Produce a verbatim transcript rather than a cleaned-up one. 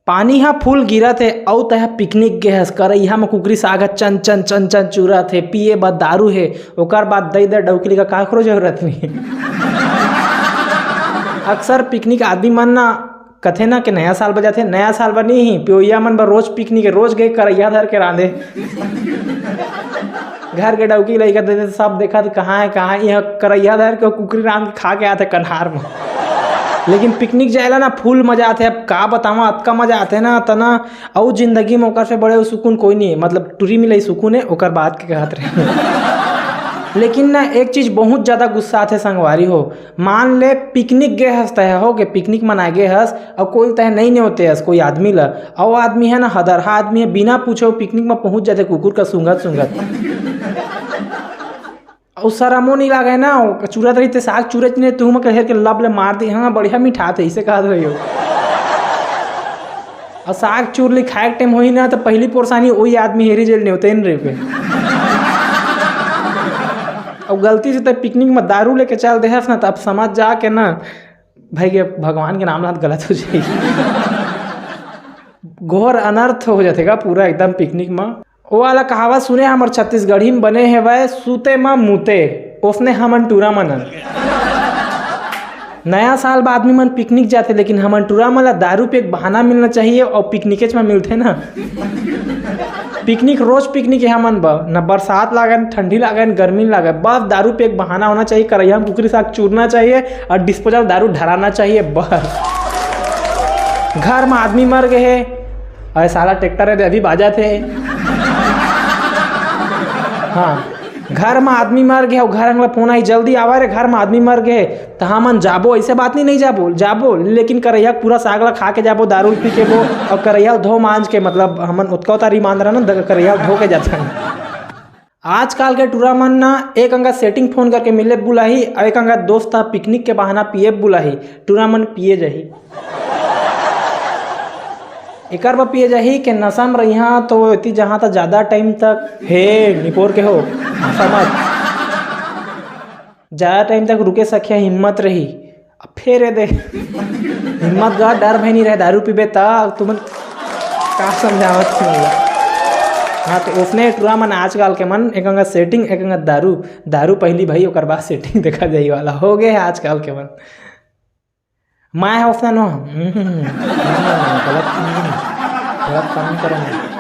पानी ह फुल गिरत हे, अउ तैं ह पिकनिक गे हस, करइहा म कुकरी साग ह चन चन चन चन चुरत हे, पिए बर दारू हे, ओकर बाद दई दे डौकी लइका, काकरो जरूरत नहीं। अक्सर पिकनिक आदमी मन ना कथे ना कि नया साल बर जाथे, नया साल बर नहीं, पियोइया मन बर रोज पिकनिक हे, रोज गे करइहा धर के रांधे। घर के डौकी लइका दे दे, सब देखत कहाँ हे, कहाँ हे, इहाँ करइहा धर के कुकरी रांध के खा के आथे कन्हार म। लेकिन पिकनिक जाए ला ना फुल मजा आथे। अब का बतावां, अतका मजा आथे ना, तना अउ जिंदगी में ओकर से बड़े सुकून कोई नहीं है। मतलब टुरी मिलई सुकून है, ओकर बाद के कहत रहे। लेकिन ना एक चीज बहुत ज्यादा गुस्सा आथे संगवारी हो, मान ले पिकनिक गे हस, तैं हो के पिकनिक मनाए गे हस, अउ कोई तैं नहीं नेवते हस कोई आदमी ला, अउ आदमी है ना हदरहा आदमी है, बिना पूछे वो पिकनिक में पहुंच जाथे कुकुर का सूंघत सूंघत। अउ सरमो नहीं लागे ना, वो चुरत रहिथे साग चुरत नहीं, तुहूं म कहेर के लब ले मार दे, हाँ बढ़िया मिठाथे, इसे कहत रहियो। अउ साग चूर ली खाए के टाइम होही ना, तो पहली परेशानी वही आदमी हेरी जेल नेवते न रहिबे। अउ गलती से तैं पिकनिक में दारू लेके चल देहस ना, तो अब समझ जा के ना भाई के भगवान के नाम लात गलत हो जाही। घोर अनर्थ हो जाथे का पूरा एकदम पिकनिक में। वो वाला कहावत सुने हमर छत्तीसगढ़ी में बने हेवय, सूते म मूते, ओसने हमन टूरा मन। नया साल बर आदमी मन पिकनिक जाथे, लेकिन हमन टूरा मन ला दारू पिए के बहाना मिलना चाहिए, अउ पिकनिकेच में मिलथे ना। पिकनिक रोज पिकनिक हे हमन बर, न बरसात लागे, न ठंडी लागे, न गर्मी लागे, बस दारू पिए के बहाना होना चाहिए, करइहा में कुकरी साग चूरना चाहिए अउ डिस्पोजल दारू ढराना चाहिए, बस। घर में आदमी मर गए हे, अरे साला ट्रैक्टर है, अभी बाजा थे। हाँ, घर में आदमी मर गए, घर अंगला फोन आई, "जल्दी आवा रे, घर में आदमी मर गए।" त हमन जाबो, ऐसे बात नहीं, नहीं जाबो, जाबो, लेकिन करइहा पूरा साग ला खा के जाबो, दारू पी के बो, अउ करइहा धो मांज के, मतलब हमन ओतका उतार ईमानदार ना, द-, करइहा धो के जाथन। आजकल के टूरा मन ना एक अंगा सेटिंग फोन करके मिले बुलाही, अउ एक अंगा दोस्त ह पिकनिक के बहाना पिए बुलाही, टूरा मन पिए जाही। एकर बर पिए जाही के नशा में रहिहा तो एती जहाँ तक ज्यादा टाइम तक हे निपोर के हो, समझ, ज्यादा टाइम तक रुके सकिया हिम्मत रही। अब फेर ए दे हिम्मत गा, डर भय नहीं रहे, दारू पीबे त तुमन का समझावत हो? हाँ, तो उसने टूरा मन आजकल के मन एक अंगा सेटिंग, एक अंगा दारू, दारू पहली भाई, ओकर बाद सेटिंग देखा जाई वाला हो गए हे आजकल के मन। मैं ह उसने नो, हम्म, गलत, हम्म, गलत काम करे मैं।